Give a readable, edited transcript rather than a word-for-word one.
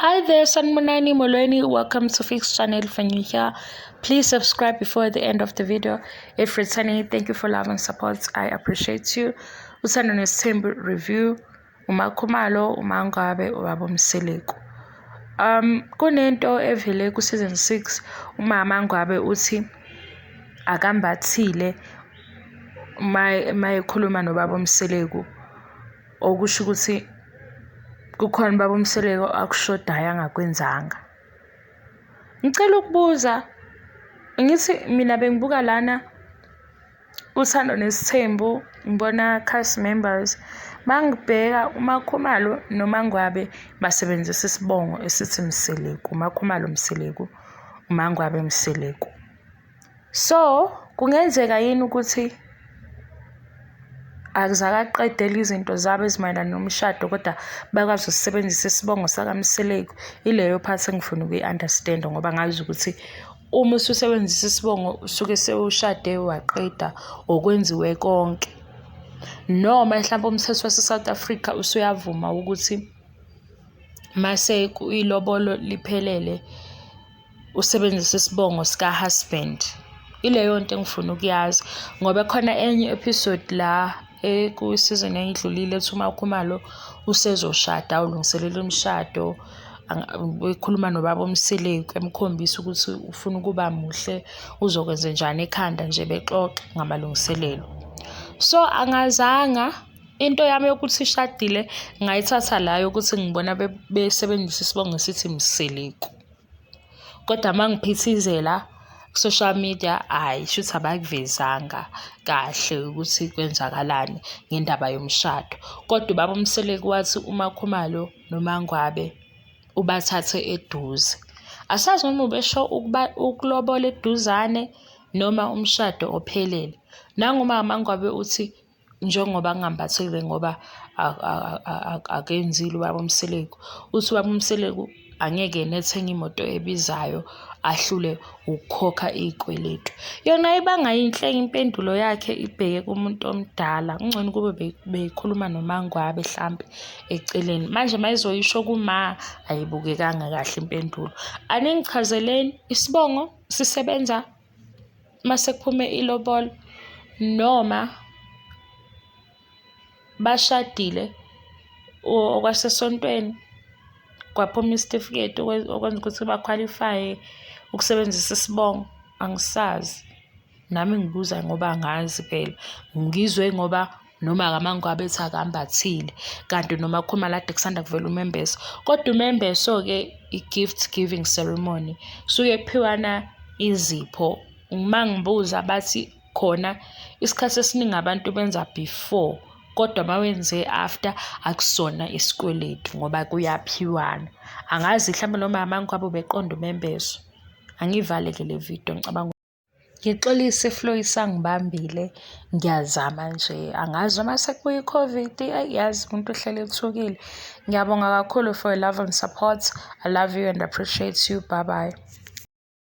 Hi there, Sanibonani Molweni. Welcome to Fix Channel. If you're new here, please subscribe before the end of the video. If returning, thank you for love and support. I appreciate you. Uthando Nesithembu review. UMakhumalo, uMangwabe, ubaba uMseleku. Kunento evele ku-season 6, umama Ngwabe uthi akambathile uma ekhuluma nobaba uMseleku, okusho ukuthi kukhona ubaba uMseleku akushodayo angakwenzanga. Ngicela ukubuza, ngithi mina bengibuka lana Uthando Nesithembu, ngibona cast members. Mangibheka uMakhumalo noMangwabe basebenzisa isibongo esithi Mseleku, uMakhumalo Mseleku, uMangwabe Mseleku. So, kungenzeka yini ukuthi akuzakaqedela izinto zabo ezimayelana nomshado kodwa bakwazi ukusebenzisa isibongo sakaMseleku? Ileyo part engifuna ukuyi-understand-a ngoba ngazi ukuthi uma ususebenzisa isibongo usuke sewushade waqeda okwenziwe konke. Noma hlampe umthetho wase-South Africa usuyavuma ukuthi mase ilobolo liphelele usebenzise isibongo sika-husband. Ileyo nto engifuna ukuyazi ngoba khona enye episode la eku-season eyidlulile ethi uMakhumalo usezoshada, ulungiselela umshado, ekhuluma nobaba uMseleku emkhombisa ukuthi ufuna ukuba muhle, uzokwenzenjani ekhanda nje bexoxa ngamalungiselelo. So angazanga into yami yokuthi ishadile ngayithatha la yokuthi ngibona besebenzisa isibongo esithi Mseleku. Kodwa uma ngiphithizela ku-social media, hhayi, shuthi abakuvezanga kahle ukuthi kwenzakalani ngendaba yomshado. Kodwa ubaba uMseleku wathi uMakhumalo noMangwabe ubathathe eduze. Asazi noma ubesho ukuba ukulobola eduzane noma umshado ophelele. Nanguma MaNgwabe uthi njengoba ngingambathile ngoba akenzile ubaba uMseleku. Uthi ubaba uMseleku angeke yena ethenge imoto ebizayo ahlule ukukhokha iy'kweletu. Yona ibanga yinhle impendulo yakhe ibheke kumuntu omdala. Kungcono kube beyikhuluma noMaNgwabe hlampe eceleni. Manje uma ezoyisho kuma ayibukekanga kahle impendulo. Aningichazeleni, isibongo sisebenza mase kuphume ilobolo noma bashadile okwasesontweni kwaphuma isitifiketi okwenza ukuthi ba-qualify-e ukusebenzisa isibongo? Angisazi. Nami ngibuza ngoba angazi phela. Ngizwe ngoba noma kaMaNgwabe ethi akambathile kanti noma Khumalo kade kusanda kuvela umembeso. Kodwa umembeso-ke i-gift giving ceremony, kusuke kuphiwana izipho. Uma ngibuza bathi khona isikhathi esiningi abantu benza before, kodwa uma wenze after akusona isikweletu ngoba kuyaphiwana. Angazi hlampe noma MaNgwabe ubeqonde umembeso. Angiyivale-ke le video, ngicabanga ngixolise i-flu isangibambile, ngiyazama nje, angazi noma sekubuye i-COVID, eyi yazi umuntu uhleli ethukile. Ngiyabonga kakhulu for your love and support. I love you and appreciate you. Bye bye.